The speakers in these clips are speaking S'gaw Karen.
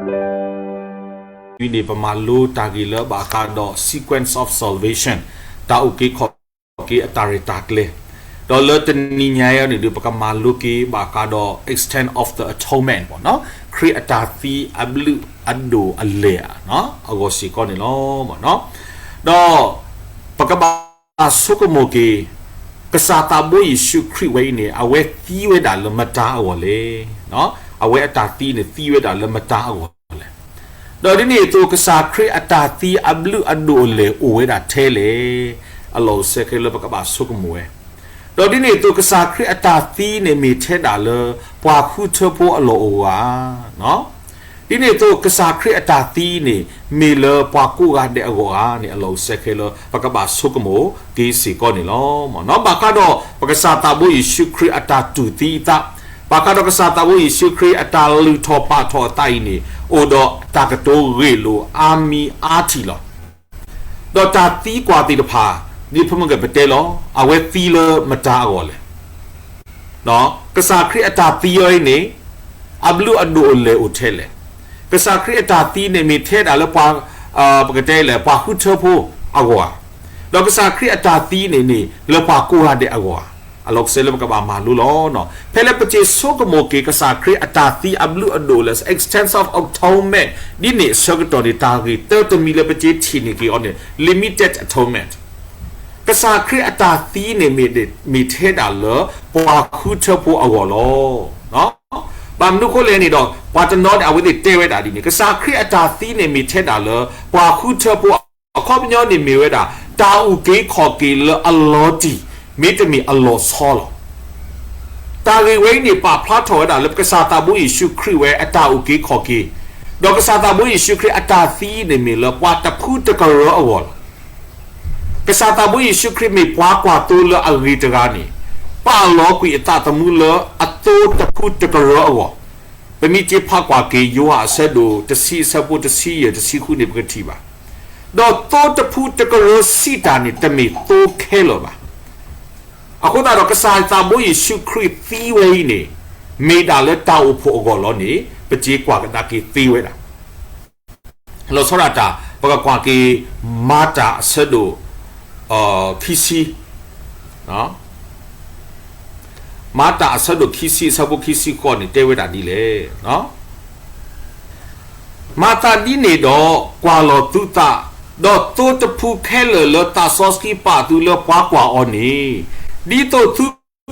ဝံၤန့ၣ် ပမၤလိတၢ်ဂ့ၢ်လၢဘၣ်ဃးဒီး sequence of salvation တၢ်အုၣ်က့ၤခီၣ်က့ၤအတၢ်ရဲၣ်တၢ်ကျဲၤ, ဒီးလၢတနံၤညါအံၤန့ၣ်ဒီး ပကမၤလိက့ၤဘၣ်ဃးဒီး extent of the atonement ခရံာ်အတၢ်သံအဘျုးအဒိၣ်အလဲၢ် အဂီၢ်စ့ၢ်ကီးန့ၣ်လီၤ. ဒီးပကဘၣ်ဆိကမိၣ်က့ၤ ကစၢ်သးဘိယ့ၣ်ၡူးခရံာ်ဝဲအံၤန့ၣ် အဝဲသံဝဲဒၣ်လၢမတၤအဂီၢ်လဲၣ်. အဝဲအတၢ်သံန့ၣ် သံဝဲဒၣ်လၢမတၤအဂီၢ်လဲၣ်. ဒီးဒ်န့ၣ်အသိး ကစၢ်ခရံာ်အတၢ်သံအဘျုးအဒိၣ်အလဲၢ်အိၣ်ဝဲဒၣ်ထဲလဲၣ်. အလီၢ်အိၣ်ဆၢကဲလၢပကဘၣ်ဆိကမိၣ်ဝဲ. ဒီးဒ်န့ၣ်အသိး ကစၢ်ခရံာ်အတၢ်သံန့ၣ်မ့ၢ်ထဲဒၣ်လၢ ပှၤဃုထၢဖိအလီၢ်အိၣ်ဧါ. ဒ်န့ၣ်အသိး ကစၢ်ခရံာ်အတၢ်သံန့ၣ် မ့ၢ်လၢပှၤကိးဂၤဒဲးအဂီၢ်ဧါန့ၣ် အလီၢ်အိၣ်ဆၢကဲလၢ ပကဘၣ်ဆိကမိၣ်က့ၤစ့ၢ်ကီးန့ၣ်လီၤ. ဘၣ်ဃးဒီးပကစၢ်သးဘိယ့ၣ်ၡူးခရံာ်အတၢ်တူၢ်သံအသး, ဘၣ်ဃးဒီးကစၢ်သးဘိယ့ၣ်ၡူးခရံာ်အတၢ်လုၢ်ထီၣ်ပာ်ထီၣ်အသးအံၤန့ၣ် အိၣ်ဒီးတၢ်ကတိၤဂ့ၢ်လိာ်အါမံၤအါထံၣ်လီၤ. ဒီးတၢ်သံကွၢ်သ့ၣ်တဖၣ် ဒ်ဖုမုၢ်ဂဲၤပတဲလီၤ, အဝဲသံလၢမတၤအဂီၢ်လဲၣ်. ကစၢ်ခရံာ်အတၢ်သံအံၤန့ၣ် အဘျုးအဒိၣ်အလဲၢ်အိၣ်ထဲလဲၣ်. ကစၢ်ခရံာ်အတၢ်သံန့ၣ်မ့ၢ်ထဲဒၣ်လၢပှၤ, ပကတဲလဲၣ် ပှၤဃုထၢဖိအဂီၢ်ဧါ, ဒီးကစၢ်ခရံာ်အတၢ်သံန့ၣ်န့ၣ် လၢပှၤကိးဂၤဒဲးအဂီၢ်ဧါ. အလီၢ်အိၣ်ဆၢလၢပကဘၣ်မၤလိလီၤ. ဖဲလၢပစံးဆိကမိၣ်က့ၤ ကစၢ်ခရံာ်အတၢ်သံအဘျုးအဒိၣ်လဲၢ် extent of atonement ဒ်န့ၣ်အဆၢကတီၢ်န့ၣ် တၢ်ဂ့ၢ်တၢတမံၤလၢပစံးထံၣ်န့ၢ်က့ၤအီၤန့ၣ် limited atonement ကစၢ်ခရံာ်အတၢ်သံန့ၣ်မ့ၢ်, မ့ၢ်ထဲဒၣ်လၢ ပှၤဃုထၢဖိအဂီၢ်လီၤ. ဘၣ်မနုၤဃိလဲၣ်န့ၣ်ဒီး ပှၤတနီၤန့ၣ် အဝဲသ့ၣ်တဲဝဲဒၣ်ဒ်န့ၣ် ကစၢ်ခရံာ်အတၢ်သံန့ၣ်မ့ၢ်ထဲဒၣ်လၢ ပှၤဃုထၢဖိ, အခီပညီန့ၣ်မ့ၢ်ဝဲဒၣ် တၢ်အုၣ်က့ၤခီၣ်က့ၤလၢအလီၤတံၢ် မ့တမ့ၢ်အလီၤဆီလီၤ. တၢ်ဂ့ၢ်ဝဲအံၤန့ၣ် ပာ်ဖျါထီၣ်ဝဲဒၣ်လၢပကစၢ်သးဘိယ့ၣ်ၡူးခရံာ်ဝဲအတၢ်အုၣ်က့ၤခီၣ်က့ၤ, ဒီးကစၢ်သးဘိယ့ၣ်ၡူးခရံာ်အတၢ်သံန့ၣ်မ့ၢ်လၢပှၤတဖုတကရၢအဂီၢ်လီၤ. ကစၢ်သးဘိယ့ၣ်ၡူးခရံာ်မ့ၢ်ပှၤကွၢ်သိလၢအဂ့ၤတဂၤန့ၣ် ပာ်လီၤကွံာ်အသးသမူလၢအသိတဖုတကရၢအဂီၢ်, ပမ့ၢ်က့ၤဖးကွၢ်က့ၤ ယိၤဟၣ်အဆၢဒိၣ်တဆံအဆၢဖိတဆံယဲၢ်တဆံဃုန့ၣ် ပကထံၣ်ဘၣ်. ဒီးသိတဖုတကရၢစံးတၢ်န့ၣ် တမ့ၢ်သိခဲလၢာ်ဘၣ်. အဃိသတးဒီး ကစၢ်သးဘိယ့ၣ်ၡူးခရံာ်သံဝဲအံၤန့ၣ် မ့ၢ်ဒၣ်လၢတၢ်အိၣ်ဖှိၣ်အဂီၢ်လီၤန့ၣ် ပစ့ကွၢ်ကဒါက့ၤသ့ဝဲဒၣ်. လီၤဆီဒၣ်တၢ် ပကကွၢ်က့ၤ မၤတၢ်အဆၢဒိၣ် ခံဆံ, မၤတၢ်အဆၢဒိၣ်ခံဆံ အဆၢဖိခံဆံဃိးန့ၣ် တဲဝဲဒၣ်ဒ်လဲၣ်. မၤသးဒ်န့ၣ်ဒီး ကွၢ်လီၤသုသး, ဒီးသိတဖုခဲလၢာ်လၢသးစီဆှံပာ်သုလၢပှၤကွၢ်အီၤန့ၣ်, ဒ်သိးသု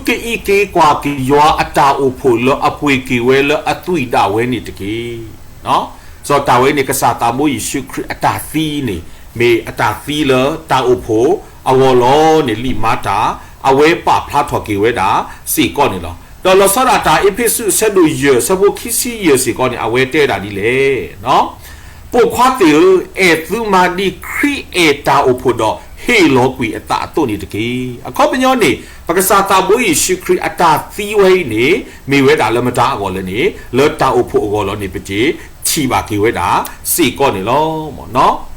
ကအံးက့ၤကွၢ်က့ၤယွၤအတၢ်အိၣ်ဖှိၣ်လၢအပှ့ၤက့ၤဝဲလၢအသွံၣ်ဒၣ်ဝဲန့ၣ်တက့ၢ်. စီၤတၢ်ဝဲန့ၣ် ကစၢ်သးဘိယ့ၣ်ၡူးခရံာ်အတၢ်သံန့ၣ် မ့ၢ်အတၢ်သံလၢတၢ်အိၣ်ဖှိၣ်အဂီၢ်လီၤန့ၣ် လံာ်မၤတၢ် အဝဲပာ်ဖျါထီၣ်က့ၤဝဲဒၣ်စ့ၢ်ကီးန့ၣ်လီၤ. ဒီးလီၤဆီဒၣ်တၢ် အ့းဖ့းစူး အဆၢဒိၣ်ယဲၢ် အဆၢဖိခံဆံယဲၢ်စ့ၢ်ကီးန့ၣ် အဝဲတဲဝဲဒၣ်ဒ်လဲၣ်. ပိာ်ခွါသ့ၣ်ဧၢ, အဲၣ်သုမၤဒ်ခရံာ်အဲၣ်တၢ်အိၣ်ဖှိၣ်ဒီးဟ့ၣ်လီၤကွံာ်အသးအသိးန့ၣ်တက့ၢ်. အခီပညီန့ၣ် ပကစၢ်သးဘိယ့ၣ်ၡူးခရံာ်အတၢ်သံဝဲအံၤန့ၣ် မ့ၢ်ဝဲဒၣ်လၢမတၤအဂီၢ်လဲၣ်န့ၣ် လၢတၢ်အိၣ်ဖှိၣ်အဂီၢ်လီၤန့ၣ် ပစ့ထံၣ်ဘၣ်က့ၤဝဲဒၣ်စ့ၢ်ကီးန့ၣ်လီၤ.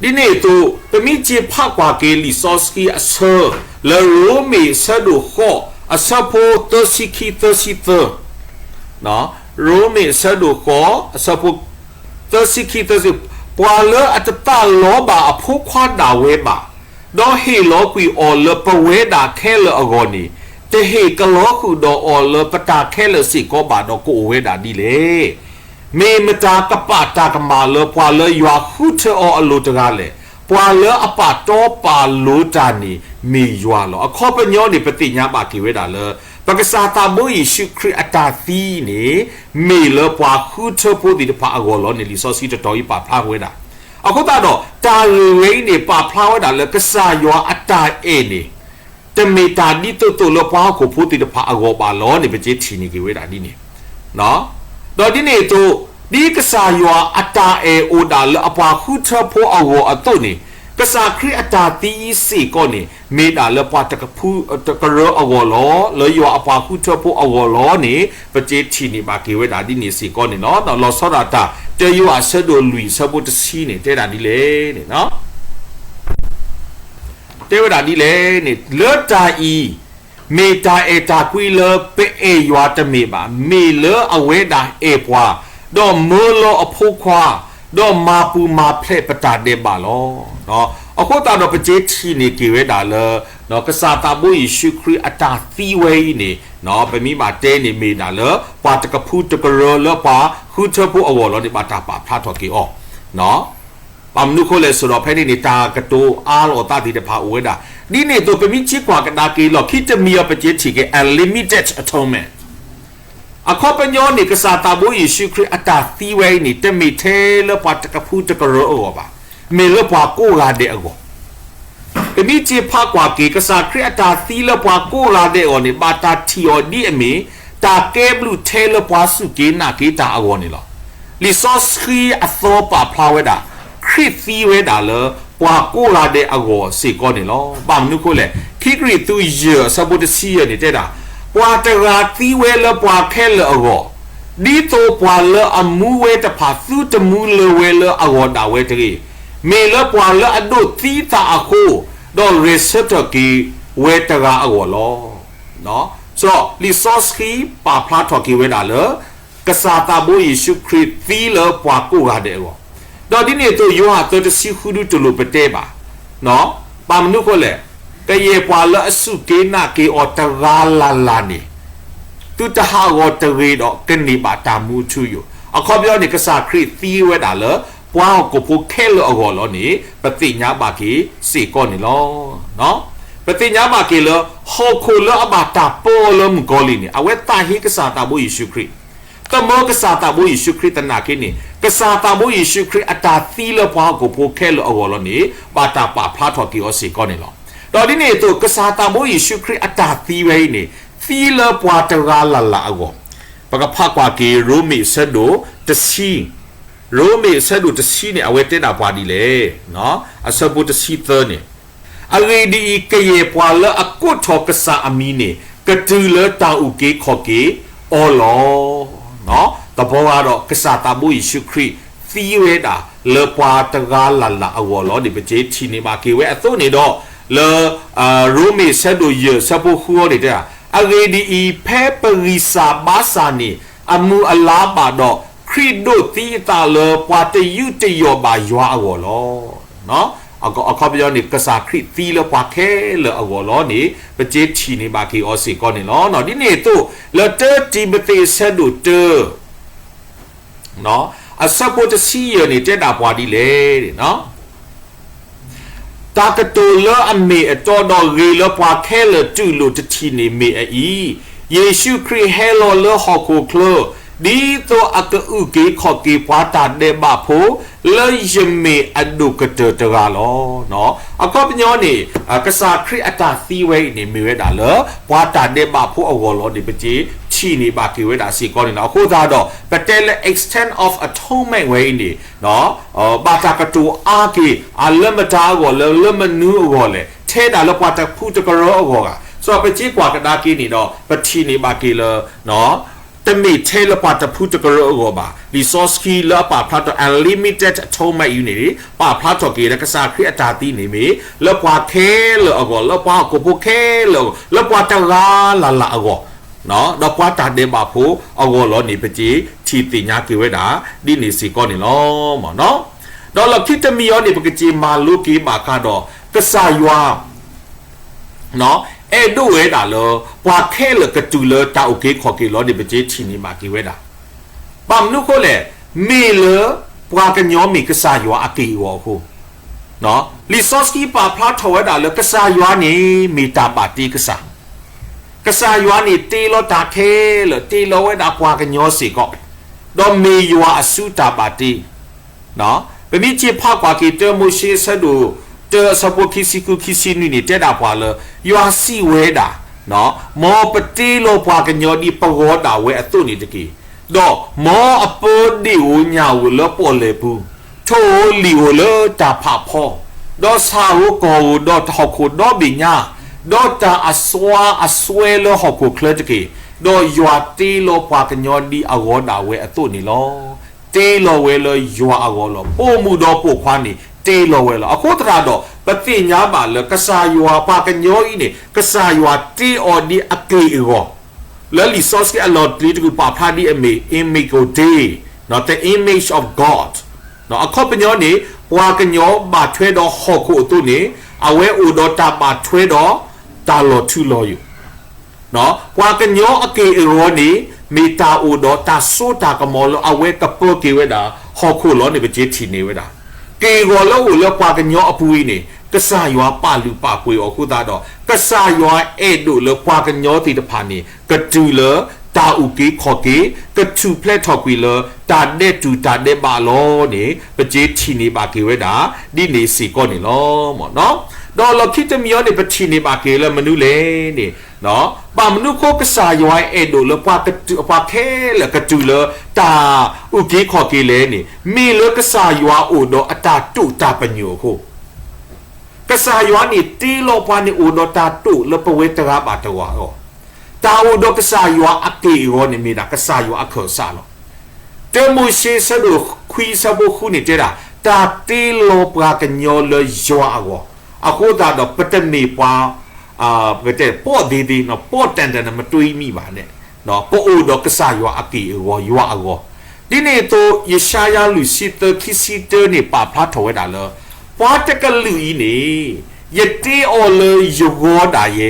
ဒ်န့ၣ်အသိး ပမ့ၢ်က့ၤဖးကွၢ်က့ၤလံာ်စီဆှံအဆၢ လၢရိမ့ၤအဆၢဒိၣ်ဃိး အဆၢဖိသၢဆံခံ သၢဆံသၢ, ရိမ့ၤအဆၢဒိၣ်ဃိး အဆၢဖိ သၢဆံခံ သၢဆံ, ပှၤလၢအတသးလီဘၣ်အဖိခွါဒၣ်ဝဲဘၣ်, ဒီးဟ့ၣ်လီၤကွံာ်အီၤလၢပဝဲဒၣ်ခဲလၢာ်အဂီၢ်န့ၣ်, တဟ့ၣ်ကလီၤဃုာ်ဒီးအီၤလၢပတၢ်ခဲလၢာ်စ့ၢ်ကီးဘၣ်ဒီးကအိၣ်ဝဲဒၣ်ဒ်လဲၣ်. မ့ၢ်မတၤကပာ်တၢ်ကမၣ်လၢပှၤလၢယွၤဃုထၢအီၤအလိၤတဂၤလဲၣ်. ပှၤလၢအပာ်တီပာ်လိၤတၢ်န့ၣ် မ့ၢ်ယွၤလီၤ. အခီပညီန့ၣ် ပသ့ၣ်ညါဘၣ်က့ၤဝဲဒၣ်လၢ ပကစၢ်သးဘိယ့ၣ်ၡူးခရံာ်အတၢ်သံန့ၣ် မ့ၢ်လၢပှၤဃုထၢဖိသ့ၣ်တဖၣ်အဂီၢ်လီၤန့ၣ် လံာ်စီဆှံတတီၤအံၤပာ်ဖျါဝဲဒၣ်. အဃိသတးဒီး တၢ်ဂ့ၢ်ဝဲအံၤန့ၣ် ပာ်ဖျါဝဲဒၣ်လၢကစၢ်ယွၤအတၢ်အဲၣ်န့ၣ် တမ့ၢ်တၢ်ဒ်သိးသိးလၢပှၤဟီၣ်ခိၣ်ဖိသ့ၣ်တဖၣ်အဂီၢ်ဘၣ်လီၤန့ၣ် ပစ့ထံၣ်န့ၢ်က့ၤဝဲဒၣ်ဒ်န့ၣ် ဒီးဒ်န့ၣ်အသိး ဒ်ကစၢ်ယွၤအတၢ်အဲၣ်အိၣ်ဒၣ်လၢအပှၤဃုထၢဖိအဂီၢ်အသိးန့ၣ်, ကစၢ်ခရံာ်အတၢ်သံအံၤစ့ၢ်ကီးန့ၣ် မ့ၢ်ဒၣ်လၢပှၤတကရၢအဂီၢ်လီၤ, လၢယွၤအပှၤဃုထၢဖိအဂီၢ်လီၤန့ၣ် ပစ့ထံၣ်န့ၢ်ဘၣ်က့ၤဝဲဒၣ်ဒ်န့ၣ်စ့ၢ်ကီးန့ၣ်လီၤ. လီၤဆီဒၣ်တၢ် တၢယိၤဟၣ်အဆၢဒိၣ်လွံၢ်အဆၢဖိတဆံန့ၣ် တဲဒၣ်ဒ်လဲၣ်န့ၣ် တဲဝဲဒၣ်ဒ်လဲၣ်န့ၣ် လၢတၢ်အံၤ မ့ၢ်တၢ်အဲၣ်တၢ်ကွံလၢပအဲၣ်ယွၤတမ့ၢ်ဘၣ်, မ့ၢ်လၢအဝဲဒၣ်အဲၣ်ပှၤ, ဒီးမၢလီၤအဖိခွါ, ဒီးမၤပူၤမၤဖျဲးပတၢ်ဒဲးဘးလီၤ. အဃိသတးဒီး ပက့ၤထံၣ်န့ၢ်က့ၤဝဲဒၣ်လၢ ကစၢ်သးဘိယ့ၣ်ၡူးခရံာ်အတၢ်သံဝဲအံၤန့ၣ် ပမ့ၢ်ဘၣ်တဲန့ၣ် မ့ၢ်ဒၣ်လၢ ပှၤတကဖုတကရၢလၢပှၤဃုထၢဖိအဂီၢ်လီၤန့ၣ် ဘၣ်တၢ်ပာ်ဖျါထီၣ်က့ၤအီၤ ဘၣ်မနုၤအဃိလဲၣ် ဆိးဒီးဖဲန့ၣ်န့ၣ် တၢ်ကတိၤအါလီၤအသးသ့ၣ်တဖၣ်အိၣ်ဝဲဒၣ်. ဒ်န့ၣ်အသိး ပမ့ၢ်က့ၤကွၢ်ကဒါက့ၤ လီၢ်ခံတမံၤအံၤ ပက့ၤထံၣ်က့ၤ unlimited atonement အခီပညီန့ၣ် ကစၢ်သးဘိယ့ၣ်ၡူးခရံာ်အတၢ်သံဝဲအံၤန့ၣ် တမ့ၢ်ထဲလၢပှၤတကဖုတကရၢအဂီၢ်ဘၣ်, မ့ၢ်လၢပှၤကိးဂၤဒဲးအဂီၢ် ပမ့ၢ်က့ၤဖးကွၢ်က့ၤ ကစၢ်ခရံာ်အတၢ်သံလၢပှၤကိးဂၤဒဲးအဂီၢ်န့ၣ် ဘၣ်တၢ်ထံၣ်အီၤဒ်အမ့ၢ် တၢ်ကဲဘျုးထဲလၢပှၤစူၢ်က့ၤနာ်က့ၤတၢ်အဂီၢ်န့ၣ်လီၤ. လံာ်စီဆှံအသီပာ်ဖျါဝဲဒၣ် ခရံာ်သံဝဲဒၣ်လၢပှၤကိးဂၤဒဲးအဂီၢ်စ့ၢ်ကီးန့ၣ်လီၤ. ဘၣ်မနုၤအဃိလဲၣ်, ခံကရံၣ်သူးယဲၢ်အဆၢဖိတဆံယဲၢ်န့ၣ်တဲဒၣ်, ပှၤတဂၤသံဝဲလၢပှၤခဲလၢာ်အဂီၢ်, ဒ်သိးပှၤလၢအမူဝဲတဖၣ်သုတမူလၢၤဝဲလၢအဂီၢ်ဒၣ်ဝဲတဂ့ၤ, မ့ၢ်လၢပှၤလၢအဒိးသံသးအဃိ, ဒီးဂဲၤဆၢထၢၣ်က့ၤဝဲတဂၤအဂီၢ်လီၤ. လံာ်စီဆှံပာ်ဖျါထီၣ်က့ၤဝဲဒၣ်လၢ ကစၢ်သးဘိယ့ၣ်ၡူးခရံာ်သံလၢပှၤကိးဂၤဒဲးအဂီၢ်, ဒီးဒ်န့ၣ်အသိး ယိၤဟၣ်သၢတဆံဃုဒုတလိၣ်ပတဲဘၣ်, ဘၣ်မနုၤအဃိလဲၣ်, ကယဲၢ်ပှၤလၢအစူၢ်က့ၤနာ်က့ၤအီၤတဂၤလၢ်လၢ်န့ၣ် သုတဟးဂီၤတဂ့ၤဒီးကန့ၢ်ဘၣ်တၢ်မူအထူအယိာ်, အခီပညီန့ၣ် ကစၢ်ခရံာ်သံဝဲဒၣ်လၢ ပှၤဟီၣ်ခိၣ်ဖိခဲလၢာ်အဂီၢ်လီၤန့ၣ် ပသ့ၣ်ညါဘၣ်က့ၤစ့ၢ်ကီးန့ၣ်လီၤ. ပသ့ၣ်ညါဘၣ်က့ၤလၢ ဟီၣ်ခိၣ်လၢအဘၣ်တၢ်ပၢအီၤလၢမုၣ်ကီၤလံၢ်န့ၣ် အဝဲသးဟ့ကစၢ်သးဘိယ့ၣ်ၡူးခရံာ်, သမၢကစၢ်သးဘိယ့ၣ်ၡူးခရံာ်သနာ်က့န့ၣ် ကစၢ်သးဘိယ့ၣ်ၡူးခရံာ်အတၢ်သံလၢပှၤဟီၣ်ခိၣ်ဖိခဲလၢာ်အဂီၢ်လီၤန့ၣ် ဘၣ်တၢ်ပာ်ဖျါထီၣ်က့ၤအီၤစ့ၢ်ကီးန့ၣ်လီၤ. ဒီးဒ်န့ၣ်အသိး ကစၢ်သးဘိယ့ၣ်ၡူးခရံာ်အတၢ်သံဝဲအံၤန့ၣ် သံလၢပှၤတဂၤလၢ်လၢ်အဂီၢ်, ပကဖးကွၢ်က့ၤ ရိမ့ၤအဆၢဒိၣ်တဆံ, ရိမ့ၤအဆၢဒိၣ်တဆံန့ၣ် အဝဲတဲဒၣ်ပှၤဒ်လဲၣ်, အဆၢဖိတဆံသၢန့ၣ်, အဂ့ၢ်ဒ်အံၤ, ကယဲၢ်ပှၤလၢအကိးထီၣ်ကစၢ်အမံၤန့ၣ် ကတုၤလၢတၢ်အုၣ်က့ၤခီၣ်က့ၤအီၤလီၤ. သဘီဂၤဒီး ကစၢ်သးဘိယ့ၣ်ၡူးခရံာ်သံဝဲဒၣ်လၢပှၤတဂၤလၢ်လၢ်အဂီၢ်လီၤန့ၣ် ပက့ၤထံၣ်န့ၢ်ဘၣ်က့ၤဝဲအသိးန့ၣ်ဒီး လၢ ရိမ့ၤဆၢဒိၣ်ယဲၢ်ဆၢဖိဃုအံၤန့ၣ်တဲဒၣ်, အဂ့ၢ်ဒ်အံၤ, ဖဲပဂံၢ်စၢ်ဘါစၢ်န့ၣ် အမုၢ်အလါဘၣ်ဒီး, ခရံာ်ဒိးသံအသးလၢပှၤတယူးတယီၣ်ဘၣ်ယွၤအဂီၢ်လီၤ. အခီပညီန့ၣ် ကစၢ်ခရံာ်သံလၢပှၤခဲလၢာ်အဂီၢ်လီၤန့ၣ် ပက့ၤထံၣ်န့ၢ်ဘၣ်က့ၤအီၤစ့ၢ်ကီးန့ၣ်လီၤ. ဒ်န့ၣ်အသိး လၢတၢတံၤမသ့းအဆၢဒိၣ်တၢ အဆၢဖိတဆံယဲၢ်န့ၣ် တဲဒၣ်ပှၤဒ်လဲၣ်, တၢ်ကတိၤလၢအမ့ၢ်အတီဒီးဂ့ၤလၢပှၤခဲလၢာ်တူၢ်လိာ်တထံၣ်န့ၣ်မ့ၢ်အအံၤ, ယ့ၣ်ၡူးခရံာ်ဟဲလီၤလၢဟီၣ်ခိၣ်ချၢ ဒ်သိးအကအုၣ်က့ၤခီၣ်က့ၤပှၤတၢ်ဒဲးဘးဖိ လၢယမ့ၢ်အဒိၣ်ကတၢၢ်တဂၤလီၤ. အခီပညီန့ၣ် ကစၢ်ခရံာ်အတၢ်သံဝဲအံၤန့ၣ် မ့ၢ်ဝဲဒၣ်လၢ ပှၤတၢ်ဒဲးဘးဖိအဂီၢ်လီၤန့ၣ် ပက့ၤထံၣ်န့ၢ်ဘၣ်က့ၤဝဲဒၣ်စ့ၢ်ကီးန့ၣ်လီၤ. အဃိသတးဒီး ပတဲလၢ extent of atonement ဝဲအံၤန့ၣ် ဘၣ်တၢ်ကတိၤအါက့ၤ အလၢမတၤအဂီၢ်လဲၣ် လၢမနုၤအဂီၢ်လဲၣ်, ထဲဒၣ်လၢပှၤတဖုတကရၢအဂီၢ်ဧါ. ပက့ၤကွၢ်ကဒါက့ၤန့ၣ်ဒီး ပထံၣ်န့ၢ်ဘၣ်က့ၤလၢ တမ့ၢ်ထဲလၢပှၤတဖုတကရၢအဂီၢ်ဘၣ်. လံာ်စီဆှံလၢအပာ်ဖျါထီၣ် unlimited atonement အံၤန့ၣ် ပာ်ဖျါထီၣ်က့ၤလၢကစၢ်ခရံာ်အတၢ်သံန့ၣ်မ့ၢ် လၢပှၤခဲလၢာ်အဂီၢ်, လၢပှၤဟီၣ်ခိၣ်ဖိခဲလၢာ်အဂီၢ်, လၢပှၤတဂၤလၢ်လၢ်အဂီၢ်, ဒီးပှၤတၢ်ဒဲးဘးဖိအဂီၢ်လီၤန့ၣ် ပက့ၤထံၣ်သ့ၣ်ညါက့ၤဝဲဒၣ် ဒ်န့ၣ်စ့ၢ်ကီးန့ၣ်လီၤ. ဒီးလီၢ်ခံတမံၤအံၤန့ၣ် ပကက့ၤမၤလိက့ၤဘၣ်ဃးဒီး ကစၢ်ယွၤ အဲၣ်ဒိးဝဲဒၣ်လၢ ပှၤခဲလၢာ်ကတုၤလၢတၢ်အုၣ်က့ၤခီၣ်က့ၤလီၤန့ၣ် ပက့ၤထံၣ်န့ၢ်ဘၣ်က့ၤဝဲဒၣ်. ဘၣ်မနုၤအဃိလဲၣ်, မ့ၢ်လၢပှၤကညီမ့ၢ်ကစၢ်ယွၤအက့ၢ်အဂီၤအဃိ, လံာ်စီဆှံပာ်ဖျါထီၣ်ဝဲဒၣ်လၢကစၢ်ယွၤန့ၣ် မ့ၢ်တၢ်ဘၣ်တ့ကစၢ်, ကစၢ်ယွၤန့ၣ်တ့လီၤတၢ်ခဲလၢာ်, တ့လီၤဝဲဒၣ်ပှၤကညီစ့ၢ်ကီး, ဒီးမ့ၢ်ယွၤအစုတၢ်ဘၣ်တ့ ပမ့ၢ်က့ၤဖးကွၢ်က့ၤ တၢမိၤၡ့အဆၢဒိၣ်တၢ အဆၢဖိခံဆံဃု ခံဆံနွံန့ၣ် တဲဒၣ်ပှၤလၢ ယွၤစံးဝဲဒၣ်, မ်ပတ့လီၤပှၤကညီဒ်ပဂီၤဒၣ်ဝဲအသိးန့ၣ်တက့ၢ်. ဒီးမ်အပၢဒ့ၣ်ဧိၤညၣ်ဧိၤလၢပီၣ်လဲၣ်ပူၤ, ထိၣ်ဧိၤလံၣ်ဧိၤလၢတၢ်ဖးဖီ, ဒီးဆၣ်ဧိၤကီၢ်ဧိၤဒီးဟီၣ်ခိၣ်ဒီဘ့ၣ်ညါ, ဒီးတၢ်အစွါအစွဲလၢဟီၣ်ခိၣ်ချၢတက့ၢ်. ဒီးယွၤတ့လီၤပှၤကညီဒ်အဂီၤဒၣ်ဝဲအသိးန့ၣ်လီၤ. တ့လီၤဝဲလၢယွၤအဂီၢ်လီၤ. ပိာ်မုၣ်ဒီးပိာ်ခွါန့ၣ် တ့လီၤဝဲလီၤ. အဃိသတးဒီး ပသ့ၣ်ညါဘၣ်လၢကစၢ်ယွၤပှၤကညီအံၤန့ၣ် ကစၢ်ယွၤတ့အီၤဒ်အက့ၢ်အဂီၤ, လၢလံာ်စီဆှံအလီၢ်တလံၤတကုာ်ပာ်ဖျါဒ်အမ့ၢ် immigration, ဒီး the image of God, အခီပညီန့ၣ် ပှၤကညီဘၣ်ထွဲဒီးဟီၣ်ခိၣ်အသိးန့ၣ် အဝဲအိၣ်ဒီးတၢ်ဘၣ်ထွဲဒီးတၢ်လီၤထူလီၤယိာ် ပှၤကညီအက့ၢ်အဂီၤန့ၣ် မ့ၢ်တၢ်အိၣ်ဒီးတၢ်စိတၢ်ကမီၤလၢအဝဲကပၢက့ၤဝဲဒၣ်ဟီၣ်ခိၣ်လီၤန့ၣ် ပက့ၤထံၣ်န့ၢ်ဝဲဒၣ်. က့ၢ်အဂီၤလၢအိၣ်လၢပှၤကညီအပူၤအံၤန့ၣ် ကစၢ်ယွၤပာ်လုၢ်ပာ်ပှ့ၤအီၤအဃိသတးဒီး ကစၢ်ယွၤအဲၣ်ဒိးလၢပှၤကညီသ့ၣ်တဖၣ်န့ၣ် ကတုၤလၢတၢ်အုၣ်က့ၤခီၣ်က့ၤ, ကထူၣ်ဖျဲးထီၣ်ကွံာ်လၢတၢ်ဒဲးတူၢ်တၢ်ဒဲးဘးလီၤန့ၣ် ပက့ၤထံၣ်န့ၢ်ဘၣ်က့ၤဝဲဒၣ် ဒ်န့ၣ်စ့ၢ်ကီးန့ၣ်လီၤ. ဒီးလီၢ်ခံတမံၤအံၤန့ၣ် ပထံၣ်န့ၢ်ဘၣ်က့ၤလၢမနုၤလဲၣ်န့ၣ် ဘၣ်မနုၤအဃိကစၢ်ယွၤအဲၣ်ဒိးလၢပှၤကတုၤ ပှၤခဲလၢာ်ကတုၤလၢတၢ်အုၣ်က့ၤခီၣ်က့ၤလဲၣ်န့ၣ် မ့ၢ်လၢကစၢ်ယွၤအိၣ်ဒီးအတၢ်တိာ်တၢ်ပညိၣ်အဃိ ကစၢ်ယွၤန့ၣ်တ့လီၤပှၤန့ၣ်အိၣ်ဒီးတၢ်တိာ်လၢပဝဲတဂၤဘၣ်တဂၤအဂီၢ်, တၢ်အိၣ်ဒီးကစၢ်ယွၤအက့ၢ်အဂီၤန့ၣ်မ့ၢ်ဒၣ်ကစၢ်ယွၤအခၢၣ်စးလီၤ. တၢမိၤၡ့ဆၢဒိၣ်ခွံဆၢဖိဃုန့ၣ်တဲဒၣ် တၢ်တ့လီၤပှၤကညီလၢယွၤအဂီၢ်, အဃိသတးဒီးပတမ့ၢ်ပှၤ ပကတဲ ပေါ့သေးသေး, ပေါ့တန်တန်န့ၣ် မတွေးမိဘၣ်န့ၣ်, ပအိၣ်ဒီးကစၢ်ယွၤအက့ၢ်အဂီၤ ယွၤအဂီၢ်, ဒ်န့ၣ်အသိး ယၡါယၤလွံၢ်ဆံသၢ ခံဆံတၢန့ၣ် ပာ်ဖျါထီၣ်ဝဲဒၣ်လၢ ပှၤတကလုာ်အံၤန့ၣ် ယတ့အီၤလၢယဂီၤဒၣ်ယဲ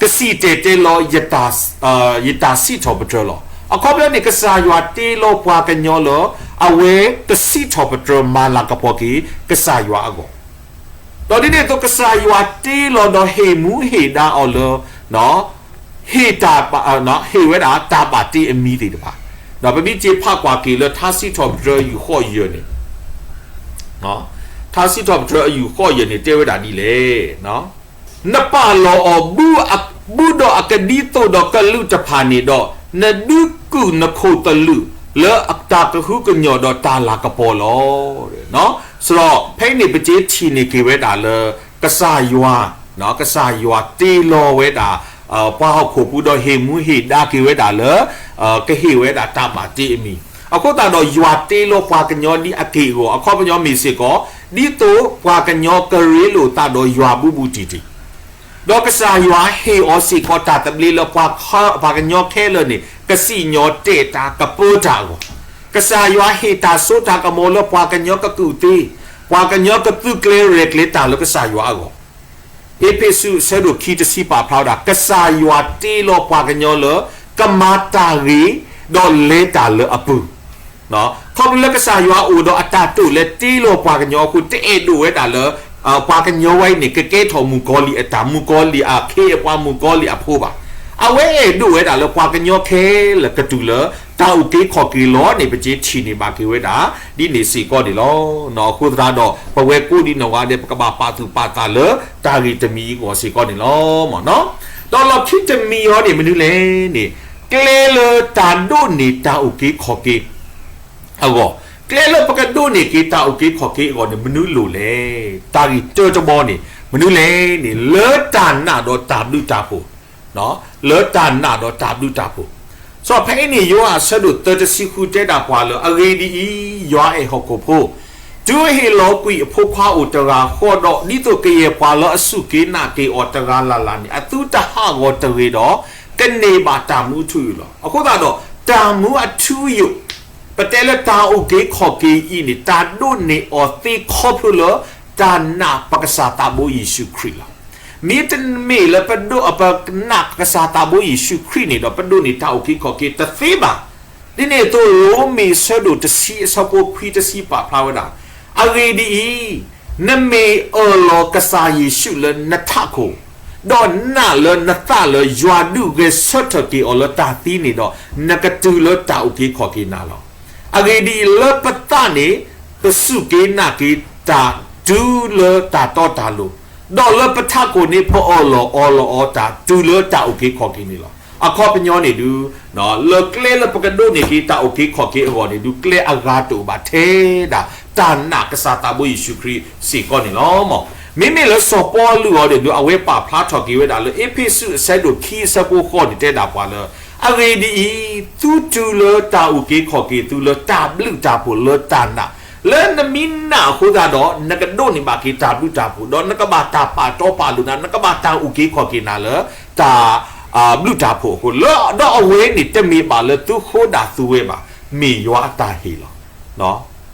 ကစံၣ်တဲၤတဲလီၤ ယတၢ်စံးထီၣ်ပတြၢၤလီၤ. အခီပညီန့ၣ် ကစၢ်ယွၤတ့လီၤပှၤကညီလၢ အဝဲကစံးထီၣ်ပတြၢၤမၤလၤကပီၤက့ၤ ကစၢ်ယွၤအဂီၢ်, ဒီးဒ်န့ၣ်အသိး ကစၢ်ယွၤတ့လီၤဒီးဟ့ၣ်မူဟ့ၣ်ဒါအီၤလၢ ဟ့ၣ်တၢ် ဟ့ၣ်ဝဲဒၣ်တၢ်ဘၣ်တ့အမံၤသ့ၣ်တဖၣ်, ပမ့ၢ်က့ၤဖးကွၢ်က့ၤလၢထါစံးထီၣ်ပတြၢၤအယူၢ်ဃီယဲၢ်န့ၣ်, ထါစံးထီၣ်ပတြၢၤအယူၢ်ဃီယဲၢ်န့ၣ် တဲဝဲဒၣ်ဒ်လဲၣ် နပာ်လီၤအီၤ ဘူးဒီးအကဒံသိးဒီးကလုာ်တဖၣ်န့ၣ်ဒီး နဒုးကုာ်နခိၣ်သလုးလၢတၢ်ကဟုကညီၢ်ဒီးတၢ်လၤကပီၤလီၤ. စရီ ဖဲအံၤန့ၣ် ပက့ၤထံၣ်န့ၢ်က့ၤဝဲဒၣ်လၢ ကစၢ်ယွၤ, ကစၢ်ယွၤတ့လီၤဝဲဒၣ် ပှၤဟီၣ်ခိၣ်ဖိဒီးဟ့ၣ်မူဟ့ၣ်ဒါက့ၤဝဲဒၣ်လၢ ကဟ့ၣ်ဝဲဒၣ်တၢ်ဘၣ်တ့အမံၤ, အဃိသတးဒီးယွၤတ့လီၤပှၤကညီဒ်အက့ၢ်အဂီၤ အခီပညီမ့ၢ်စ့ၢ်ကီး ဒ်သိးပှၤကညီကရ့လိာ်သးဒီးယွၤဘူးဘူးတံၢ်တံၢ် ဒီးကစၢ်ယွၤဟ့ၣ်အီၤစ့ၢ်ကီးတၢ်သဘျ့လၢ ပှၤကညီခဲလၢာ်န့ၣ် ကစံၣ်ညီၣ်တဲာ်တၢ်ကပၢတၢ်အဂီၢ်, ကစၢ်ယွၤဟ့ၣ်တၢ်စိတၢ်ကမီၤလၢပှၤကညီကကူၣ်သ့, ပှၤကညီကသုးကျဲၤရဲၣ်ကျဲၤတၢ်လၢကစၢ်ယွၤအဂီၢ်, အ့းဖ့းစူးအဆၢဒိၣ်ခံတဆံပာ်ဖျါဝဲဒၣ် ကစၢ်ယွၤတ့လီၤပှၤကညီလၢ ကမၤတၢ်ဂ့ၤ ဒီးလဲၤတၢ်လၢအပူၤ ခီဖျိလၢကစၢ်ယွၤအိၣ်ဒီးအတၢ်တိာ်လၢတ့လီၤပှၤကညီအဃိ တအဲၣ်ဒိးဝဲဒၣ်လၢ ပှၤကညီဝဲအံၤန့ၣ် ကကဲထီၣ်မုၣ်ကီၤလံၢ်အတၢ် မုၣ်ကီၤလံၢ်အခ့အပှၤ မုၣ်ကီၤလံၢ်အဖိဘၣ်. အဝဲအဲၣ်ဒိးဝဲဒၣ်လၢပှၤကညီခဲလၢာ်ကတုၤလၢ တၢ်အုၣ်က့ၤခီၣ်က့ၤလီၤန့ၣ် ပက့ၤထံၣ်န့ၢ်ဘၣ်က့ၤဝဲဒၣ် ဒ်န့ၣ်စ့ၢ်ကီးန့ၣ်လီၤ. အဃိသတးဒီး ပဝဲကိးဒံးနီၢ်ဂၤဒဲး ပကဘၣ်ပာ်သူၣ်ပာ်သးလၢ တၢ်ဂ့ၢ်တမံၤအဂီၢ်စ့ၢ်ကီးန့ၣ်လီၤ. ဒီးလီၢ်ခံတမံၤအံၤန့ၣ် မနုၤလဲၣ်န့ၣ် ကျဲလၢတၢ်ဒိးန့ၢ်တၢ်အုၣ်က့ၤခီၣ်က့ၤ အဂီၢ်, ကျဲလၢပကဒိးန့ၢ်က့ၤတၢ်အုၣ်က့ၤခီၣ်က့ၤအဂီၢ်န့ၣ် မနုၤလိၤလဲၣ်. တၢ်ဂ့ၢ်တၢတဘီန့ၣ် မနုၤလဲၣ်န့ၣ် လၢတၢ်နာ်ဒီးတၢ်ဘျုးတၢ်ဖှိၣ်, လၢတၢ်နာ်ဒီးတၢ်ဘျုးတၢ်ဖှိၣ်. စီၤဖဲအံၤန့ၣ် ယိၤဟၣ်အဆၢဒိၣ်သၢတဆံဃုတဲဒၣ်ပှၤလၢ အဂ့ၢ်ဒ်အံၤ, ယွၤအဲၣ်ဟီၣ်ခိၣ်ဖိ တုၤအဟ့ၣ်လီၤကွံာ်အဖိခွါအိၣ်တဂၤဃီဒီး ဒ်သိးကယဲၢ်ပှၤလၢအစူၢ်က့ၤနာ်က့ၤအီၤတဂၤလၢ်လၢ်န့ၣ် အသုတဟးဂီၤတဂ့ၤဒီး ကန့ၢ်ဘၣ်တၢ်မူအထူအယိာ်လီၤ. အဃိသတးဒီး တၢ်မူအထူအယိာ် ပတဲလၢတၢ်အုၣ်က့ၤခီၣ်က့ၤအံၤန့ၣ် တၢ်ဒိးန့ၢ်အီၤသ့ခီဖျိလၢ တၢ်နာ်ပကစၢ်သးဘိယ့ၣ်ၡူးခရံာ်လီၤ. မ့တမ့ၢ်လၢပဒိး ပနာ်ပကစၢ်သးဘိယ့ၣ်ၡူးခရံာ်န့ၣ်ဒီး ပဒိးန့ၢ်တၢ်အုၣ်က့ၤခီၣ်က့ၤတသ့ဘၣ်. ဒ်န့ၣ်အသိး ရိမ့ၤဆၢဒိၣ်တဆံအဆၢဖိခွံတဆံပာ်ဖျါဝဲဒၣ်, အဂ့ၢ်ဒ်အံၤ, နမ့ၢ်အၢၣ်လီၤကစၢ်ယ့ၣ်ၡူးလၢနထးခိၣ်, ဒီးနာ်လၢနသးလၢ ယွၤဒုးဂဲၤဆၢထၢၣ်က့ၤအီၤလၢတၢ်သံန့ၣ်ဒီး နကတုၤလၢတၢ်အုၣ်က့ၤခီၣ်က့ၤနၤလီၤ. အဂ့ၢ်ဒ်အံၤ, လၢပသးန့ၣ် ပစူၢ်က့ၤနာ်က့ၤတၢ်တုၤလၢတၢ်တီတၢ်လိၤ, ဒီးလၢပထးခိၣ်န့ၣ် ပအၢၣ်လီၤအီလီၤအီၤတၢ်တုၤလၢတၢ်အုၣ်က့ၤခီၣ်က့ၤန့ၣ်လီၤ. အခီပညီန့ၣ်ဒုး, လၢကျဲလၢပကဒိးန့ၢ်က့ၤတၢ်အုၣ်က့ၤခီၣ်က့ၤအဂီၢ်န့ၣ်ဒုး ကျဲအဂၤတအိၣ်ဘၣ်ထဲဒၣ် တၢ်နာ်ကစၢ်သးဘိယ့ၣ်ၡူးခရံာ်စ့ၢ်ကီးန့ၣ်လီၤ. မ့မ့ၢ်လၢစီၤပီလူးအံၤန့ၣ်ဒုး အဝဲပာ်ဖျါထီၣ်က့ၤဝဲဒၣ်လၢ အ့းဖ့းစူးအဆၢဒိၣ်ခံအဆၢဖိဃိးန့ၣ် တဲဒၣ်ပှၤလၢ, အဂ့ၢ်ဒ်အံၤ, သုတုၤလၢတၢ်အုၣ်က့ၤခီၣ်က့ၤသုလၢတၢ်ဘျုးတၢ်ဖှိၣ်လၢတၢ်နာ်, လၢနမ့ၢ်နာ်အဃိသတးဒီး နကဒိးန့ၢ်ဘၣ်က့ၤတၢ်ဘျုးတၢ်ဖှိၣ်, ဒီးနကဘၣ်တၢ်ပာ်တီပာ်လိၤနၤ, နကဘၣ်တၢ်အုၣ်က့ၤခီၣ်က့ၤနၤလၢတၢ် ဘျုးတၢ်ဖှိၣ်အဃိလီၤ. ဒီးအဝဲန့ၣ်တမ့ၢ်ဘၣ်လၢသုဃိဒၣ်သုဝဲဘၣ်, မ့ၢ်ယွၤအတၢ်ဟ့ၣ်လီၤ.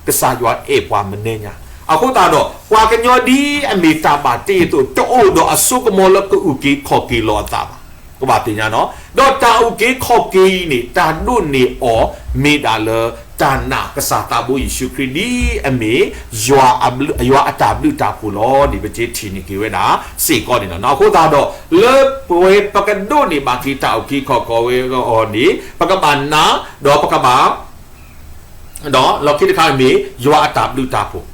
ကစၢ်ယွၤအဲၣ်ပှၤမနုၤညါ, အဃိသတးဒီး ပှၤကညီဒ်အမ့ၢ်တၢ်ဘၣ်တ့အသိး တအိၣ်ဒီးအစိကမီၤလၢကအုၣ်က့ၤခီၣ်က့ၤလီၤအသးဘၣ်. ကဘၣ်သ့ၣ်ညါနီၤ, ဒီးတၢ်အုၣ်က့ၤခီၣ်က့ၤအံၤန့ၣ် တၢ်ဒိးန့ၢ်အီၤ မ့ၢ်ဒၣ်လၢတၢ်နာ်ကစၢ်သးဘိယ့ၣ်ၡူးခရံာ် ဒ်အမ့ၢ်ယွၤအတၢ်ဘျုးတၢ်ဖှိၣ်လီၤန့ၣ် ပကထံၣ်န့ၢ်က့ၤဝဲဒၣ်စ့ၢ်ကီးန့ၣ်လီၤ. အဃိသတးဒီး လၢပဝဲပကဒိးန့ၢ်ဘၣ်က့ၤတၢ်အုၣ်က့ၤခီၣ်က့ၤဝဲအီၤန့ၣ် ပကဘၣ်နာ် ဒီးပကဘၣ် ဒီးလီၢ်ခံတခါမ့ၢ် ယွၤအတၢ်ဘျုးတၢ်ဖှိၣ်,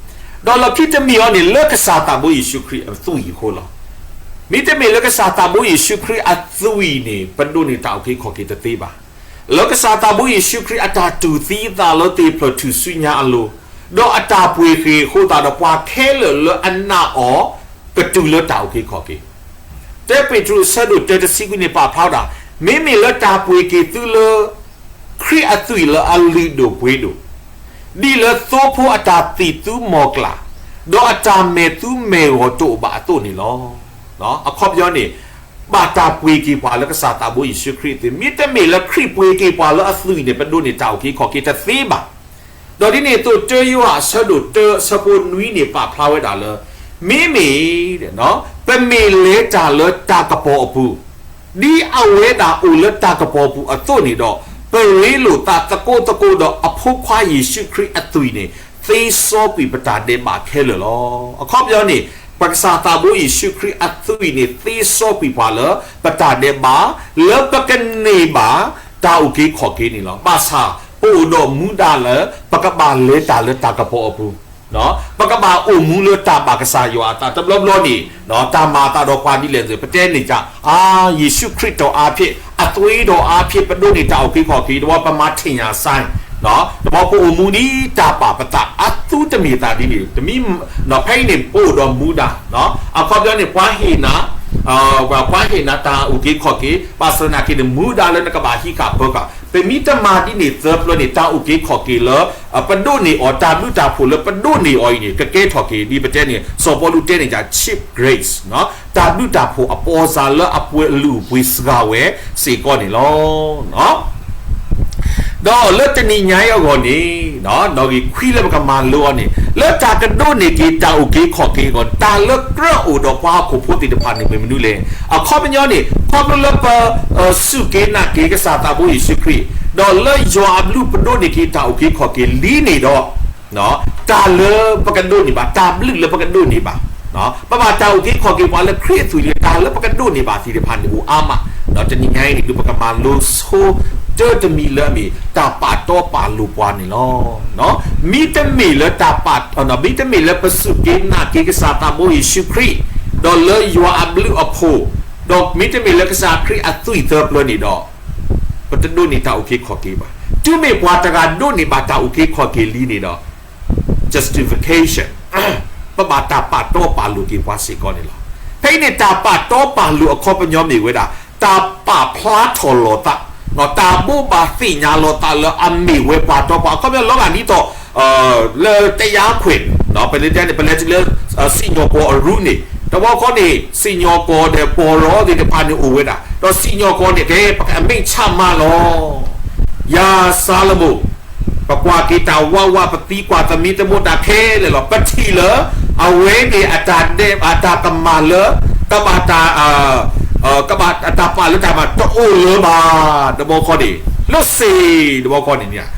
ဒီးလီၢ်ခံတမံၤအံၤန့ၣ် လၢကစၢ်သးဘိယ့ၣ်ၡူးခရံာ်အသွံၣ်အဃိလီၤ. မ့တမ့ၢ်လၢကစၢ်သးဘိယ့ၣ်ၡူးခရံာ်အသွံၣ်န့ၣ် ပဒိးန့ၢ်တၢ်အုၣ်က့ၤခီၣ်က့ၤတသ့ဘၣ်. လၢကစၢ်သးဘိယ့ၣ်ၡူးခရံာ်အတၢ်တူၢ်သံအသးလၢသ့ၣ်ဖျၢၣ်ထူၣ်စုညါအလိၤ, ဒီးအတၢ်ပှ့ၤက့ၤအဃိသတးဒီး ပှၤခဲလၢာ်လၢအနာ်အီၤ ကတုၤလၢတၢ်အုၣ်က့ၤခီၣ်က့ၤ တၢပ့းတရူးအဆၢဒိၣ်တၢတဆံခွံန့ၣ် ပာ်ဖျါဝဲဒၣ်, မ့မ့ၢ်လၢတၢ်ပှ့ၤက့ၤသုလၢ ခရံာ်အသွံၣ်လၢအလုၢ်ဒိၣ်ပှ့ၤဒိၣ်, ဒ်လၢသိဖိအတၢ်သံၣ်သူမီၢ်ကျၢ်, ဒီးအတၢ်မဲာ်သူမဲာ်ဂီၤတအိၣ်ဘၣ်အသိးန့ၣ်လီၤ. အခီပညီန့ၣ် ဘၣ်တၢ်ပှ့ၤက့ၤပှၤလၢကစၢ်သးဘိယ့ၣ်ၡူးခရံာ်အသွံၣ်, မ့တမ့ၢ်လၢခရံာ်ပှ့ၤက့ၤပှၤလၢအသွံၣ်န့ၣ် ပဒိးန့ၢ်တၢ်အုၣ်က့ၤခီၣ်က့ၤတသ့ဘၣ်. ဒီးဒ်န့ၣ်အသိး တၢယိၤဟၣ်အဆၢဒိၣ်တၢအဆၢဖိနွံန့ၣ် ပာ်ဖျါဝဲဒၣ်လၢ မ့မ့ၢ် ပမ့ၢ်လဲၤတၢ်လၢတၢ်ကပီၤအပူၤ, ဒ်အဝဲဒၣ်အိၣ်လၢတၢ်ကပီၤပူၤအသိးန့ၣ်ဒီး, ပရ့လိာ်သးသကိးသကိးဒီးအဖိခွါယ့ၣ်ၡူးခရံာ်အသွံၣ်န့ၣ် သ့စီကွံာ်ပတၢ်ဒဲးဘးခဲလၢာ်လီၤ. အခီပညီန့ၣ် ပကစၢ်သးဘိယ့ၣ်ၡူးခရံာ်အသွံၣ်န့ၣ် သ့စီကွံာ်ပှၤလၢ ပတၢ်ဒဲးဘး လၢပကန့ၢ်ဘၣ် တၢ်အုၣ်က့ၤခီၣ်က့ၤန့ၣ်လီၤ. ဘၣ်ဆၣ် ပအိၣ်ဒီးမူဒါလၢ ပကဘၣ်လဲၤတၢ်လၢတၢ်ကပီၤအပူၤ, ပကဘၣ်အိၣ်မူလၢတၢ်ဘၣ်ကစၢ်ယွၤအသး တဘျီဘျီန့ၣ် တၢ်မၤအသးဒီးပှၤဒ်လဲၣ်န့ၣ် ပတဲန့ၣ်က အါ ယ့ၣ်ၡူးခရံာ်တီၢ်အါဖြ့ၣ် အသွံၣ်တီၢ်အါဖြ့ၣ် ပဒိးန့ၢ်တၢ်အုၣ်က့ၤခီၣ်က့ၤ တဘျီပမၤထံၣ်ညါစဲ တဘျီပအိၣ်မူဒ်တၢ်ပာ်ပသး အသူတမ့ၢ်သးဒ်န့ၣ် တမံၤ ဖဲအံၤန့ၣ် ပအိၣ်ဒီးမူဒါ အခီပညီန့ၣ် ပှၤဟ့ၣ်နၤ ပှၤဟ့ၣ်နၤတၢ်အုၣ်က့ၤခီၣ်က့ၤ ဘၣ်ဆၣ်သနာ်က့န့ၣ် မူဒါလၢနကဘၣ်ဟံးဃာ်ပၢဃာ် ပမ့ၢ်တမၤဒ်န့ၣ်သၢပျၢၤန့ၣ် တၢ်အုၣ်က့ၤခီၣ်က့ၤလၢ ပဒိးန့ၢ်အီၤ တၢ်ဘျုးတၢ်ဖှိၣ်လၢပဒိးန့ၢ်အီၤအံၤန့ၣ် ကကဲထီၣ်က့ၤ ဒ်ပတဲန့ၣ် စီၤပီလူးတဲန့ၢ်ယၤ cheap grace တၢ်ဘျုးတၢ်ဖှိၣ်အပီၢ်စၢ်လၢအပှဲၤလုၢ်အပှ့ၤစှၤဝဲစ့ၢ်ကီးန့ၣ်လီၤ. ဒီးလၢတနံၤညါအံၤအဂီၢ်န့ၣ် နီၣ်ဂံၢ်ခွံလၢပကမၤလိအီၤန့ၣ် လၢတၢ်ကဒိးန့ၢ်က့ၤတၢ်အုၣ်က့ၤခီၣ်က့ၤအဂီၢ် တၢ်လၢကြၢးအိၣ်ဒီးပှၤဟီၣ်ခိၣ်ဖိသ့ၣ်တဖၣ်န့ၣ် မ့ၢ်မနုၤလဲၣ်. အခီပညီန့ၣ် ခီဖျိလၢပ စူၢ်က့ၤနာ်က့ၤကစၢ်သးဘိယ့ၣ်ၡူးခရံာ် ဒီးလၢယွၤအဘျုးပဒိးန့ၢ်က့ၤတၢ်အုၣ်က့ၤခီၣ်က့ၤလံန့ၣ်ဒီး တၢ်လၢပကဒိးန့ၢ်ဘၣ် တၢ်ဘျုးလၢပကဒိးန့ၢ်ဘၣ် ပဘၣ်တၢ်အုၣ်က့ၤခီၣ်က့ၤပှၤလၢခရံာ်အသွံၣ်လံ တၢ်လၢပကဒိးန့ၢ်ဘၣ်သ့ၣ်တဖၣ်န့ၣ်အိၣ်အါမး, ဒီးတနံၤညါအံၤန့ၣ် ဒုးပကမၤလိဆိ တၢတမံၤလၢအမ့ၢ် တၢ်ပာ်တီပာ်လိၤပှၤန့ၣ်လီၤ. မ့တမ့ၢ်လၢတၢ်ပာ် မ့တမ့ၢ်လၢပစူၢ်က့ၤနာ်က့ၤကစၢ်သးဘိယ့ၣ်ၡူးခရံာ် ဒီးလၢယွၤအဘျုးအဖှိၣ်, ဒီးမ့တမ့ၢ်လၢကစၢ်ခရံာ်အသွံၣ်သၢပျၢၤန့ၣ်ဒီး ပတဒိးန့ၢ်တၢ်အုၣ်က့ၤခီၣ်က့ၤဘၣ်. တုၤမ့ၢ်ပှၤတဂၤဒိးန့ၢ်ဘၣ်တၢ်အုၣ်က့ၤခီၣ်က့ၤလံန့ၣ်ဒီး justification ပဘၣ်တၢ်ပာ်တီပာ်လိၤက့ၤပှၤစ့ၢ်ကီးန့ၣ်လီၤ. ဖဲအံၤန့ၣ် တၢ်ပာ်တီပာ်လိၤအခီပညီမ့ၢ်ဝဲဒၣ် တၢ်ပာ်ဖျါထီၣ်လိာ်သး, တၢ်ဘိးဘၣ်သ့ၣ်ညါလိာ်သးလၢအမ့ၢ်ဝဲပှၤတီပှၤ အခီပညီလီၤဂာ်ဒ်သိး လၢတယါခွဲး ပလဲၤတဲန့ၣ် ပလဲၤတုၤလၢ စံၣ်ညီၣ်ကွီၢ်အရူန့ၣ် တဘျီခီန့ၣ် စံၣ်ညီၣ်ကွီၢ်ဒီးပီၢ်ရီသ့ၣ်တဖၣ်န့ၣ်အိၣ်ဝဲဒၣ် ဒီးစံၣ်ညီၣ်ကွီၢ်န့ၣ် ကဲ ပကအမိန့်ချမှတ်လီၤ ယၤစၤလမိၣ် ပကွၢ်က့ၤတၢ်ဝးဝး ပသံကွၢ်သမံသမိးတၢ်ခဲလၢာ်လီၤ. ပထံၣ်လၢ အဝဲန့ၣ်အတၢ်ဒဲး အတၢ်ကမၣ်လၢ ကဘၣ်တၢ် ကဘၣ်တၢ်ပာ်လၢတၢ်မၤတအိၣ်လၢၤဘၣ်. တဘျီခီန့ၣ် လၢစ့ၢ် တဘျီခီန့ၣ်န့ၣ်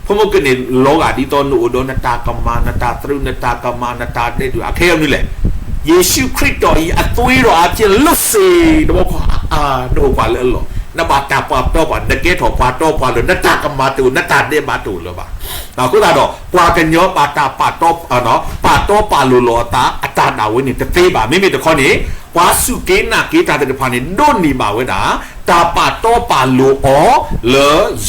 ဖိမုၣ်ကန့ၣ် လီၤဂာ်ဒ်သိးနအိၣ်ဒီးနတၢ်ကမၣ် နတၢ်သရူး နတၢ်ကမၣ် နတၢ်ဒဲးဒုး အခဲအံၤမနုၤလဲၣ်. ယ့ၣ်ၡူးခရံာ်တီၢ်အံၤ အသွံၣ်ဒီးအဖျၢၣ်လၢစ့ၢ် တဘျီခီ နအိၣ်ပှၤလၢအလီၢ် နဘၣ်တၢ်ပာ်တီပာ်လိၤ နကဲထီၣ်ပှၤတီပှၤလိၤ နတၢ်ကမၣ်တအိၣ် နတၢ်ဒဲးဘးတအိၣ်လၢၤဘၣ်. အဃိသတးဒီး ပှၤကညီဘၣ်တၢ်ပာ်တီ ပာ်တီပာ်လိၤလိာ်အသး အတၢ်ဒၣ်ဝဲန့ၣ်တသ့ဘၣ်. မ့မ့ၢ်တခီန့ၣ် ပှၤစူၢ်က့ၤနာ်က့ၤတၢ်သ့ၣ်တဖၣ်န့ၣ် ဒိးန့ၢ်ဘၣ်ဝဲဒၣ် တၢ်ပာ်တီပာ်လိၤအီၤလ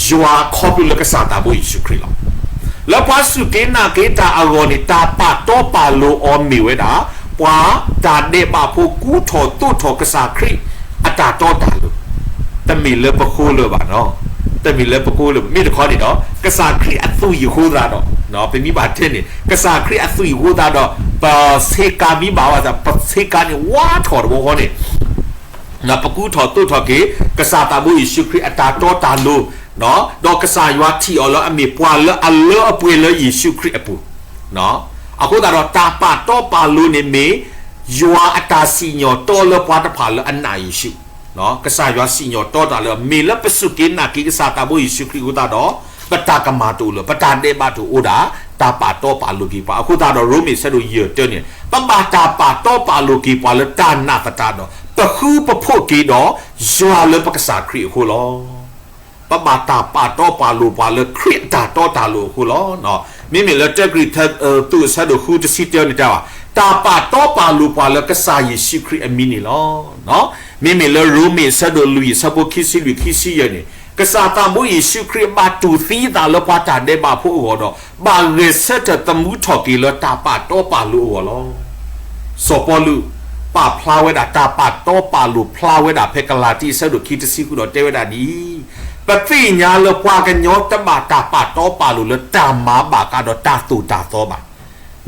ၢယွၤခီဖျိလၢကစၢ်သးဘိယ့ၣ်ၡူးခရံာ်လီၤ. လၢပှၤစူၢ်က့ၤနာ်က့ၤတၢ်အဂီၢ်န့ၣ် တၢ်ပာ်တီပာ်လိၤအီၤမ့ၢ်ဝဲဒၣ် ပှၤတၢ်ဒဲးဘးဖိကူထီၣ်သိးထီၣ်ကစၢ်ခရံာ်အတၢ်တီတၢ်လိၤ တမ့ၢ်လၢပဃိလၢၤဘၣ်နီၤ, တမ့ၢ်လၢပဃိလၢၤဘၣ်. မ့ၢ်တခီန့ၣ်ဒီး ကစၢ်ခရံာ်အသွံၣ်အဃိသတးဒီး ပမ့ၢ်ဘၣ်တဲန့ၣ် ကစၢ်ခရံာ်အသွံၣ်အဃိသတးဒီး ပဆ့ကၤမ့ၢ်ဘၣ်ဝဲသး ပဆ့ကၤန့ၣ်ဝါထီၣ်တဘျီဃီန့ၣ် ပကူထီၣ်သိးထီၣ်က့ၤ ကစၢ်သးဘိယ့ၣ်ၡူးခရံာ်အတၢ်တီတၢ်လိၤ, ဒီးကစၢ်ယွၤထံၣ်အီၤလၢအမ့ၢ်ပှၤလၢအလၢအပှဲၤလၢယ့ၣ်ၡူးခရံာ်အပူၤ, အဃိသတးဒီးတၢ်ပာ်တီပာ်လိၤန့ၣ်မ့ၢ် ယွၤအတၢ်စံၣ်ညီၣ်တီလၢပှၤတဖၣ်လၢအနာ်ယ့ၣ်ၡူး, ကစၢ်ယွၤစံၣ်ညီၣ်တီတၢ်လၢ မ့ၢ်လၢပစူၢ်က့ၤနာ်က့ၤကစၢ်သးဘိယ့ၣ်ၡူးခရံာ်အဃိသတးဒီး ပတၢ်ကမၣ်တအိၣ်လၢၤ ပတၢ်ဒဲးဘးတအိၣ်ဒၣ် တၢ်ပာ်တီပာ်လိၤက့ၤပှၤ အဃိသတးဒီး ရိမ့ၤဆၢဒိၣ်ယဲၢ်တၢန့ၣ် ပဘၣ်တၢ်ပာ်တီပာ်လိၤက့ၤပှၤလၢတၢ်နာ်သတးဒီး ပဃုပဖှိၣ်က့ၤဒီး ယွၤလၢပကစၢ်ခရံာ်အဃိလီၤ. ပဘၣ်တၢ်ပာ်တီပာ်လိၤပှၤလၢခရံာ်အတၢ်တီတၢ်လိၤအဃိလီၤ. မ့မ့ၢ်လၢတၢကရံၣ်သူးအဆၢဒိၣ်ဃုတဆံတၢန့ၣ်တဲဘၣ် တၢ်ပာ်တီပာ်လိၤပှၤလၢကစၢ်ယ့ၣ်ၡူးခရံာ်အမံၤန့ၣ်လီၤ. မ့မ့ၢ်လၢရိမ့ၤအဆၢဒိၣ်လွံၢ်အဆၢဖိခံဆံလွံၢ်ခံဆံယဲၢ်န့ၣ် ကစၢ်သးဘိယ့ၣ်ၡူးခရံာ်ဘၣ်တူၢ်သံအသးလၢပှၤတၢ်ဒဲးဘးဖိအဂီၢ်ဒီး ဘၣ်ဂဲၤဆၢထၢၣ်သမူထီၣ်က့ၤလၢတၢ်ပာ်တီပာ်လိၤအဂီၢ်လီၤ. စီၤပီလူး ပာ်ဖျါဝဲဒၣ် တၢ်ပာ်တီပာ်လိၤဖျါဝဲဒၣ်ဖဲကလၤတံအဆၢဒိၣ်ခံတဆံဃုဒီးတဲဝဲဒၣ်ဒ်အံၤ, ပသ့ၣ်ညါလၢပှၤကညီတဘၣ်တၢ်ပာ်တီပာ်လိၤလၢတၢ်မၤဘၣ်ဃးဒီးတၢ်သိၣ်တၢ်သီဘၣ်.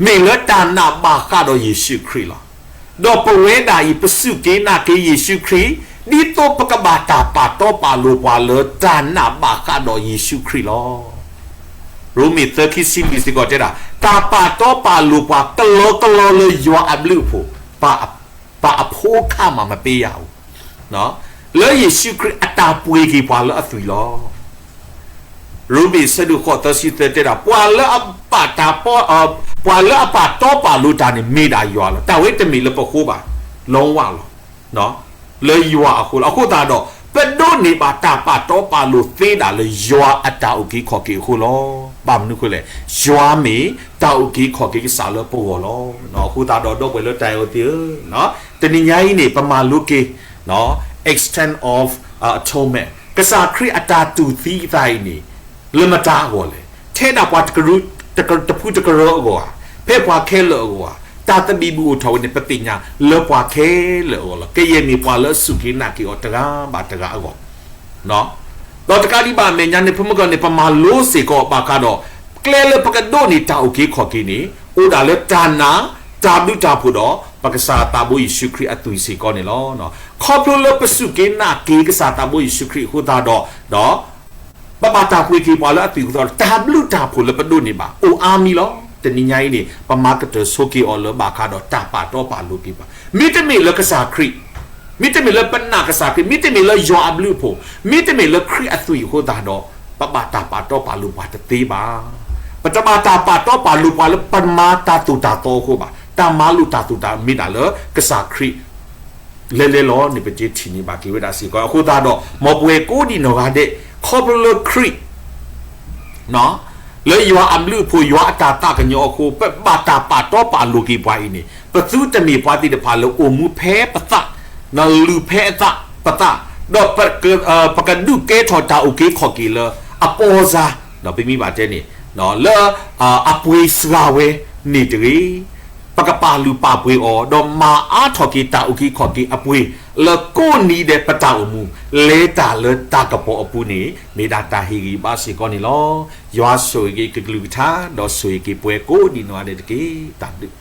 မ့ၢ်လၢတၢ်နာ်ဘၣ်ဃးဒီးယ့ၣ်ၡူးခရံာ်လီၤ. ဒီးပဝဲဒၣ်အံၤ ပစူၢ်က့ၤနာ်က့ၤယ့ၣ်ၡူးခရံာ် ဒ်သိးပကဘၣ်တၢ်ပာ်တီပာ်လိၤပှၤလၢတၢ်နာ်ဘၣ်ဃးဒီးယ့ၣ်ၡူးခရံာ်လီၤ. ရိမ့ၤသၢခံဆံလွံၢ်စ့ၢ်ကီးတဲဒၣ် တၢ်ပာ်တီပာ်လိၤပှၤကလီကလီလၢယွၤအဘျုးအဖှိၣ်, ပာ်အဖိခါမးမ့ၢ်ပယၤအိၣ်, လၢယ့ၣ်ၡူးခရံာ်အတၢ်ပှ့ၤက့ၤပှၤလၢအသွံၣ်လီၤ. ရိမ့ၤဆၢဒိၣ်ဃိးသၢဆံသၢတဲဒၣ် ပှၤလၢအပာ်တီ, ပှၤလၢအပာ်တီပာ်လိၤတၢ်န့ၣ် မ့ၢ်ဒၣ်ယွၤလီၤ. တၢ်ဝဲတမ့ၢ်လၢပဃိဘၣ်, လီဝၢ်လီၤ. လၢယွၤအဃိလီၤ. အဃိသတးဒီး ပဒိးန့ၢ်ဘၣ်တၢ်ပာ်တီပာ်လိၤသ့ဒၣ်လၢယွၤအတၢ်အုၣ်က့ၤခီၣ်က့ၤအဃိလီၤ. ဘၣ်မနုၤအဃိလဲၣ်, ယွၤမ့ၢ်တၢ်အုၣ်က့ၤခီၣ်က့ၤကစၢ်လၢပဂီၢ်လီၤ. အဃိသတးဒီး ဒီပုၢ်ဝဲၢ်လၢတၢ်အဲၣ်အီၤသ့ၣ်ဧၢ, တနံၤညါအံၤန့ၣ် ပမၤလိက့ၤ extent of atonement ကစၢ်ခရံာ်အတၢ်တူၢ်သံအသးအံၤန့ၣ် လၢမတၤအဂီၢ်လဲၣ်. ထဲဒၣ်ပှၤတကရူၢ်, တက, တဖုတကရၢအဂီၢ်ဧါ, ဖဲပှၤခဲလၢာ်အဂီၢ်ဧါ, တၢ်သဘံၣ်ဘုၣ်အိၣ်ထီၣ်ဝဲန့ၣ် ပသ့ၣ်ညါလၢပှၤခဲလၢာ်အဂီၢ်လီၤ. ကယဲၢ်မ့ၢ်ပှၤလၢအစူၢ်က့ၤနာ်က့ၤအီၤတဂၤဘၣ်တဂၤအဂီၢ် ဒီးတကးဒံးဘၣ်အမဲာ်ညါန့ၣ် ဖဲမုၢ်ကီၢ်န့ၣ် ပမၤလိစ့ၢ်ကီးဘၣ်ဃးဒီး ကျဲလၢပကဒိးန့ၢ်တၢ်အုၣ်က့ၤခီၣ်က့ၤန့ၣ် အိၣ်ဒၣ်လၢတၢ်နာ်, တၢ်ဘျုးတၢ်ဖှိၣ်ဒီး ပကစၢ်သးဘိယ့ၣ်ၡူးခရံာ်အသွံၣ်စ့ၢ်ကီးန့ၣ်လီၤ. ခီဖျိလၢပစူၢ်က့ၤနာ်က့ၤကစၢ်သးဘိယ့ၣ်ၡူးခရံာ်အဃိသတးဒီး, ဒီး ပဘၣ်တၢ်ပှ့ၤက့ၤပှၤလၢအသွံၣ်အဃိသတးဒီး တၢ်ဘျုးတၢ်ဖှိၣ်လၢပဒိးန့ၢ်ဘၣ် အိၣ်အါမံၤလီၤ. တနံၤညါအံၤန့ၣ် ပမၤကတၢၢ်ဆိက့ၤအီၤလၢဘၣ်ဃးဒီးတၢ်ပာ်တီပာ်လိၤက့ၤပှၤ, မ့တမ့ၢ်လၢကစၢ်ခရံာ် မ့တမ့ၢ်လၢပနာ်ကစၢ်ခရံာ်, မ့တမ့ၢ်လၢယွၤအဘျုးအဖှိၣ်, မ့တမ့ၢ်လၢခရံာ်အသွံၣ်အဃိသတးဒီး ပဘၣ်တၢ်ပာ်တီပာ်လိၤပှၤတသ့ဘၣ်. ပတဘၣ်တၢ်ပာ်တီပာ်လိၤပှၤလၢပမၤတၢ်သိၣ်တၢ်သီအဃိဘၣ်. တၢ်မၤလိာ်တၢ်သိၣ်တၢ်မ့ၢ်ဒၣ်လၢကစၢ်ခရံာ် လဲၤလဲၤလီၤန့ၣ် ပကထံၣ်န့ၢ်ဘၣ်က့ၤဝဲဒၣ်စ့ၢ်ကီး. အဃိသတးဒီး မ်ပဝဲကိးဒံးနီၢ်ဂၤဒဲး ခီဖျိလၢခရံာ် လၢယွၤအဘျုးအဖှိၣ် ယွၤအတၢ်သးကညီၤအဃိ ပဘၣ်တၢ်ပာ်တီပာ်လိၤက့ၤပှၤအံၤန့ၣ် ပသုတမ့ၢ်ပှၤသ့ၣ်တဖၣ်လၢအိၣ်မူဖဲပသး, လုၢ်ဖဲအသးပသး, ဒီး ပကဒုးကဲထီၣ်တၢ်အုၣ်က့ၤခီၣ်က့ၤလၢအပီစါ, ဒီးပမ့ၢ်ဘၣ်တဲန့ၣ် လၢ အပှ့ၤစှၤဝဲန့ၣ်တဂ့ၤ. ပကပာ်လုၢ်ပာ်ပှ့ၤအီၤ ဒီးမၤအါထီၣ်က့ၤတၢ်အုၣ်က့ၤခီၣ်က့ၤအပှ့ၤ လၢကိးနံၤဒဲးပတၢ်အိၣ်မူ လဲၤတၢ်လၢတၢ်ကပီၤအပူၤန့ၣ် မ့ၢ်ဒၣ်တၢ်ဟ့ၣ်ဂံၢ်ဘါစ့ၢ်ကီးန့ၣ်လီၤ. ယွၤဆိၣ်ဂ့ၤက့ၤကလုၢ်ကထါ ဒီးဆိၣ်ဂ့ၤက့ၤပှၤကိးဒံးနီၢ်ဂၤဒဲးတက့ၢ်. တၢ်ဘျုး